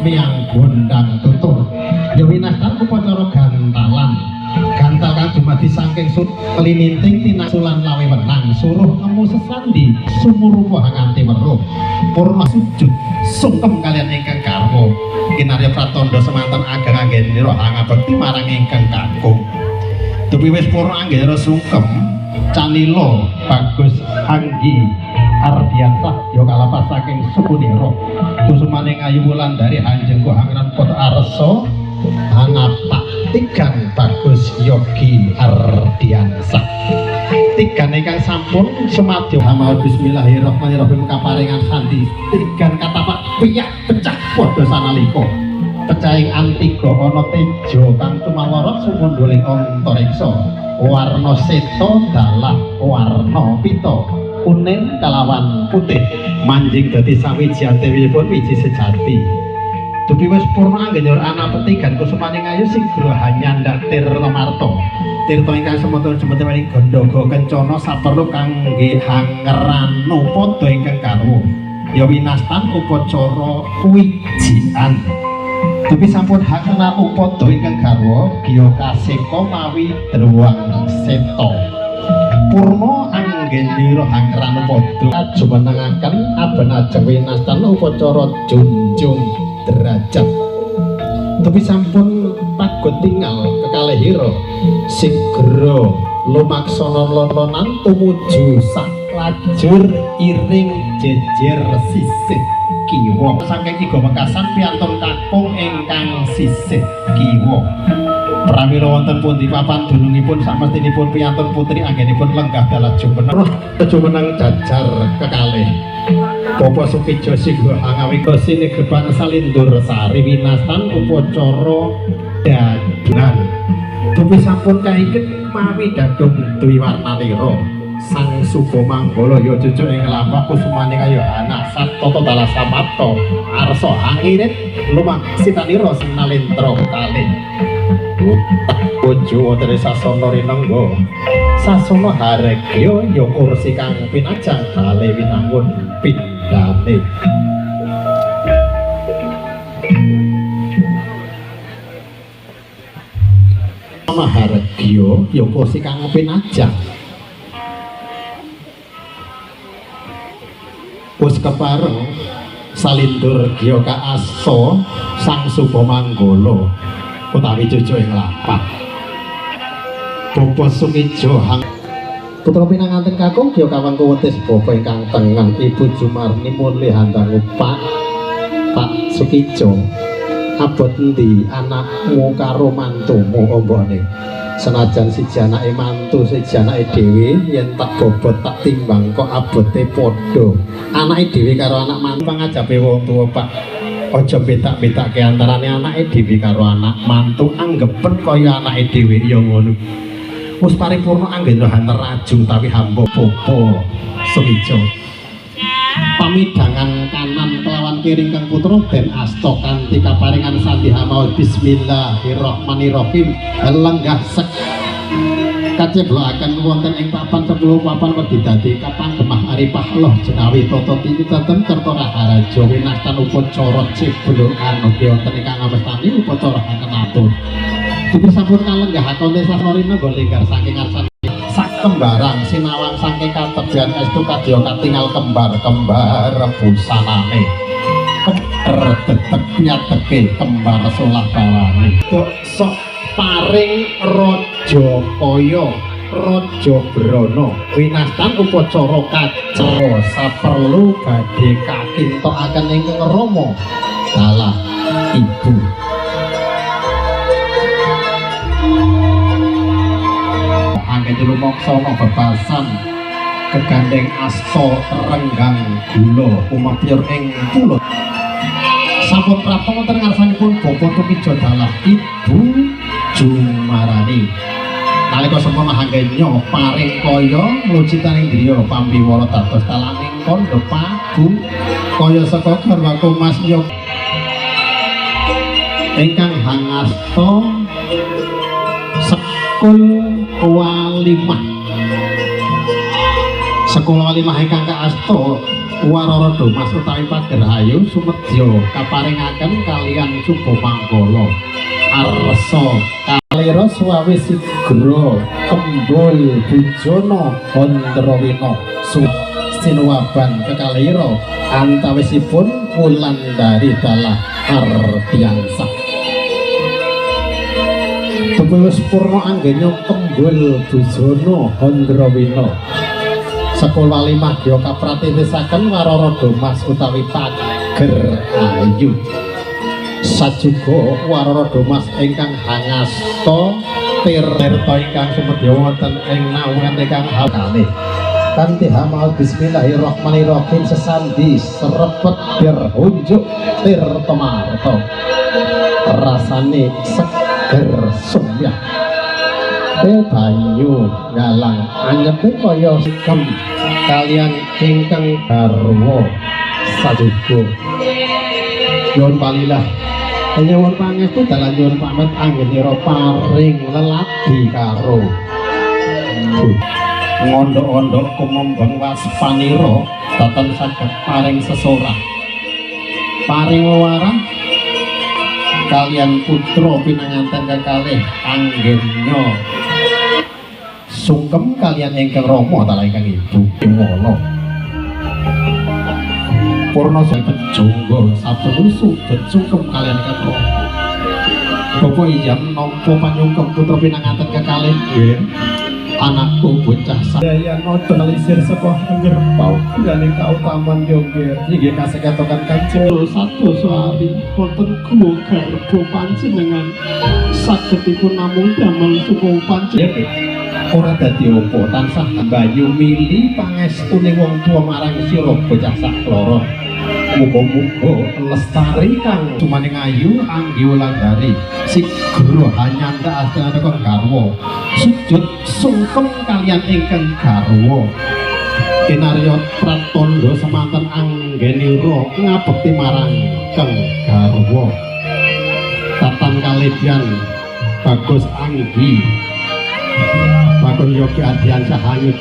miang gondang tutur. Ya winastan upacara gantalan. Gantal kang dumadi saking sut klininting tinasulan lawe wenang suruh nemu sesandi sumurupa hanganti weruh. Purna sujud sungkem kalian ingkang garwa. Kinarya pratandha semanten ageng anggenira hangabekti marang ingkang kakung. Dupi wis purna anggenira sungkem Canila Bagus Anggi Ardiansah ya kalapas saking suku Nira. Kusumaning Ayu Wulandari hanjengku hangran pot arsa hanapak tigan Bagus Yogi Ardiansah. Tigan ingkang sampun sumadyo hamawa bismillahirrahmanirrahim kaparingan sandi tigan katapak piyak pecah padha sanalika. Pecahing antiga ana teja kang cumawarot sumundhuling antariksa. Warna seta dalah warna pita kuning kalawan putih manjing dadi sawijian tewipun wiji sejati. Dupi wis purna anggenira ana petigan kusumaning ayu sigra hanyandak tirta marta. Tirta ingkang semonten jumeneng gandaga kencana saperlu kangge hangeranu padha ingkang garwa. Ya winastan upacara wijian. Dupi sampun hangeranu padha ingkang garwa giya kaseka mawi druwang seta. Purna anggenira hangeranu padha jumenengaken aben ajeng winastan upacara junjung derajat. Tapi sampun pagot tinggal kekalihira sigra lumaksana lon-lonan tumuju saklajur iring jejer sisih kiwa saking iga wekasan piyantun kakung ingkang sisih kiwa. Pramila wonten pundi papan dunungipun samestinipun piyantun putri anggenipun lenggah dalah jumeneng jumeneng jajar kekalih. Bapak Sukijo sigra hangawika sinegeban salindur sari winastan upacara dadungan. Dupi sampun kaiket mawi dadung dwi warnalira. Sang Suba Manggala ya cucuk ing lampah kusumane kaya ana satata dalah samapta arsa hangirit lumak sitanira sinalendra kalih. Bojo wonten sasana rinengga. Sasana haregya ya kursi kang pinajang bale winangun pindhane. Maharegya ya kursi kang pinajang. Wis kepareng salindur gya kaasa Sang Suba Manggala utawi cucu ing lapak. Bapa Sukijo hang putra pinanganten kakung gya kawangku wetis bapa ingkang tengen Ibu Jumarni mulih handangu Pak Pak Sukijo. Abot endi anakmu karo mantumu ombone? Senajan siji anake mantu siji anake dhewe yen tak bobot tak timbang kok abote padha. Anake dhewe karo anak mantu pangajabe wong tuwa Pak. Aja betak-betake antarane anake dhewe karo anak mantu, anggepen kaya anake dhewe ya ngono. Wis paripurna anggenira hanteraju utawi hamba Bapa Sukijo. Pamidangan kanan kelawan kiri kang putra den asta kanthi kaparingan sandi hamawa bismillahirrahmanirrahim lenggah sek kaceblokaken wonten ing papan 10 papan wedi dadi kapan gemah aripah loh jenawi tata titi tetem kerta raharaja winastan upacara ceblokan ugi wonten ingkang ngamestani upacara hangenatur. Dupi sampun kalenggahaken sasana rinengga lenggar saking ngarsane sakembarang sinawang saking katebian estu kadya katingal kembar-kembar busanane. Kembar tetek nyateke kembar solah bawane. Sok paring raja kaya raja brana winastan upacara kaca saperlu badhe kakintokaken ingkang rama dalah ibu. Anggen lumaksana bebasan kegandeng asta renggang gula kumapyur ing pulut. Sampun prapta wonten ngarsanipun Bapa Tukijo dalah Ibu Jumarani. Nalika semana hanggenya paring kaya nglucitaning griya pambiwara dados talaning kandha pabu kaya saka garwaku Mas Yok ingkang hangasta sekul walimah. Sekolah walimah ingkang kaasta Warara Domas utawi Pagerhayu sumedya kaparingaken kaliyan Suba Manggala Arsa kalira suwawi sigra kembul bujana Handrawina sinuwaban kekalira antawisipun Wulandari dalah Ardiansah. Wis purna anggenya kembul bujana Handrawina sekolah limah gya kapratitisaken Warara Domas utawi Pager Ayu. Sajuga Warara Domas ingkang hangasta tirta ingkang sumedya wonten ing naungan ingkang kalih kanthi hamaul bismillahirrahmanirrahim sesandi serepet birhunjuk tirta marta rasane seger sumyah banyu galang anyepe kaya kem kalian ingkang garwa. Sajuga nyuwun palilah nyuwun pangestu dalan nyuwun pamit anggenira paring leladi karo ngondok-ondok kumembeng waspanira dhateng saged paring sesorah paring wewarah kalian putra pinanganten kekalih anggenya sungkem kalian ingkang rama ta ingkang ibu Wala purna pejonggo saben sujud sungkem kalian ingkang rama. Bapak ijam nampa panyungkem putra pinanganten kekalih nggih anakku bocah sadaya nata lisir saka angger paugerane kautaman yo nggih inggih kaseketokan Kanjeng satu sehari wonten guwa garba panjenengan sagedipun namung damel supaya panjenengan ora dadi apa tansah banyu mili pangestune wong tuwa marang sira bocah sakloron. Muga-muga lestari kang sumaning ayu Anggi Wulandari sigra hanyanda astana garwa sujud sungkem kalian ingkang garwa kinarya pratandha semanten anggenira ngabekti marang kang garwa tatan kaledian Bagus Anggi Bagus Yogi Ardiansyah Hanyu.